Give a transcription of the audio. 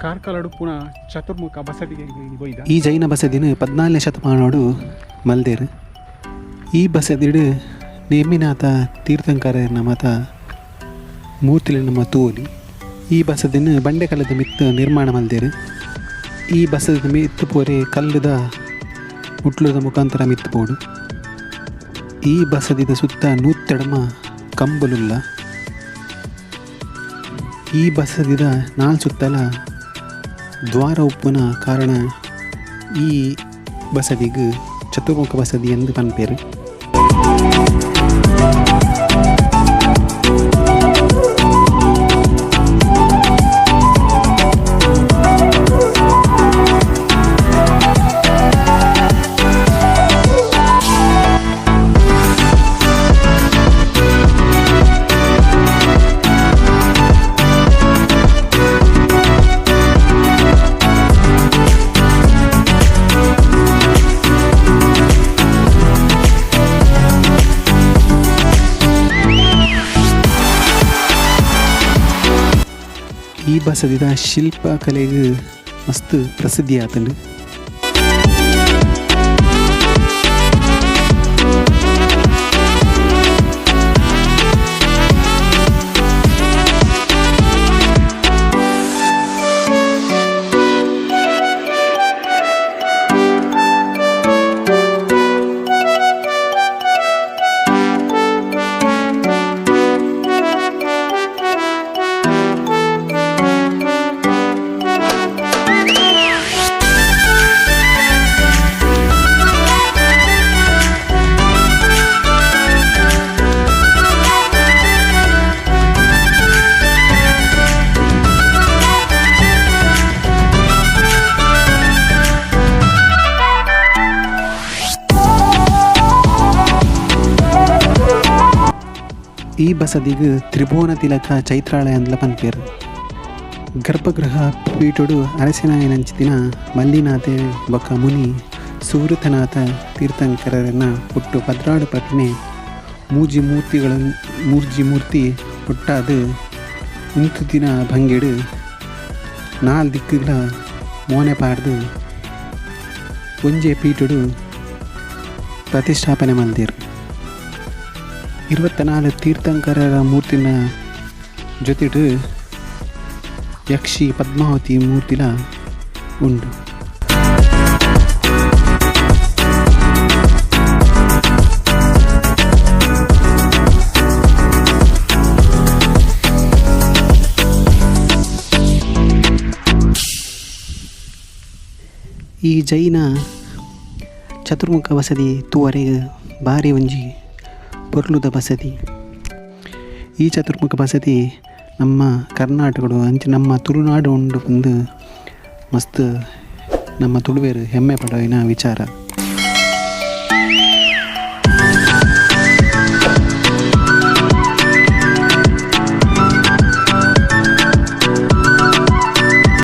ಕಾರ್ಕಳಡು ಪುನಃ ಚತುರ್ಮುಖ ಬಸದಿಗೆ ಪೋಯ್ದ. ಈ ಜೈನ ಬಸದಿನ 14ನೇ ಶತಮಾನೋಡು ಮಲ್ದೇರು. ಈ ಬಸದಿಡು ನೇಮಿನಾಥ ತೀರ್ಥಂಕರನ ಮತ ಮೂರ್ತಿಲ ನಮ್ಮ ತೂವೊಲಿ. ಈ ಬಸದಿನ ಬಂಡೆಕಲ್ಲದ ಮಿತ್ತು ನಿರ್ಮಾಣ ಮಲ್ದೇರು. ಈ ಬಸದ ಮಿತ್ತು ಪೋರೆ ಕಲ್ಲುದ ಮುಟ್ಲುದ ಮುಖಾಂತರ ಮಿತ್ತು ಪೋಡು. ಈ ಬಸದಿದ ಸುತ್ತ ನೂತ್ತೆಡಮ ಕಂಬಲುಲ್ಲ. ಈ ಬಸದಿದ ನಾಲ್ ಸುತ್ತಲ ದ್ವಾರ ಉಪ್ಪುನ ಕಾರಣ ಈ ಬಸದಿಗೆ ಚತುರ್ಮುಖ ಬಸದಿ ಎಂದು ಪನ್ಪೇರು. ಈ ಬಸದಿದ ಶಿಲ್ಪಕಲೆಗೆ ಮಸ್ತ್ ಪ್ರಸಿದ್ಧಿ ಆತಂಡು. ಈ ಬಸದಿಗೆ ತ್ರಿಭುವನ ತಿಲಕ ಚೈತ್ರಾಲಯ ಅಂದ್ಲ ಪನ್ಪೇರು. ಗರ್ಭಗೃಹ ಪೀಠೊಡು ಅರಸಿನಾಯನಂಚಿತಿನ ಮಲ್ಲಿನಾಥೆ ಬೊಕ್ಕ ಮುನಿ ಸುವೃತನಾಥ ತೀರ್ಥಂಕರನ ಒಟ್ಟು 12 ಪ್ರತಿಮೆ ಮೂಜಿ ಮೂರ್ತಿಗಳ ಮೂರ್ಜಿ ಮೂರ್ತಿ ಒಟ್ಟಾದ ಉಂತುದಿನ ಭಂಗಿಡು ನಾಲ್ ದಿಕ್ಕುಗಳ ಮೋನೆ ಪಾಡ್ದು ಒಂಜೆ ಪೀಠೊಡು ಪ್ರತಿಷ್ಠಾಪನೆ ಮಲ್ದೇರು. 24 ತೀರ್ಥಂಕರರ ಮೂರ್ತಿನ ಜೊತೆಡು ಯಕ್ಷಿ ಪದ್ಮಾವತಿ ಮೂರ್ತಿಲ ಉಂಡು. ಈ ಜೈನ ಚತುರ್ಮುಖ ಬಸದಿ ತೂವರೆಗ್ ಬಾರಿ ಒಂಜಿ ಪೊರ್ಲುದ ಬಸದಿ. ಈ ಚತುರ್ಮುಖ ಬಸದಿ ನಮ್ಮ ಕರ್ನಾಟಕಡು ಅಂಚ ನಮ್ಮ ತುಳುನಾಡು ಉಂಡು ಪಂದ್ ಮಸ್ತ್ ನಮ್ಮ ತುಳುವೆರ್ ಹೆಮ್ಮೆ ಪಡೋಯಿನ ವಿಚಾರ.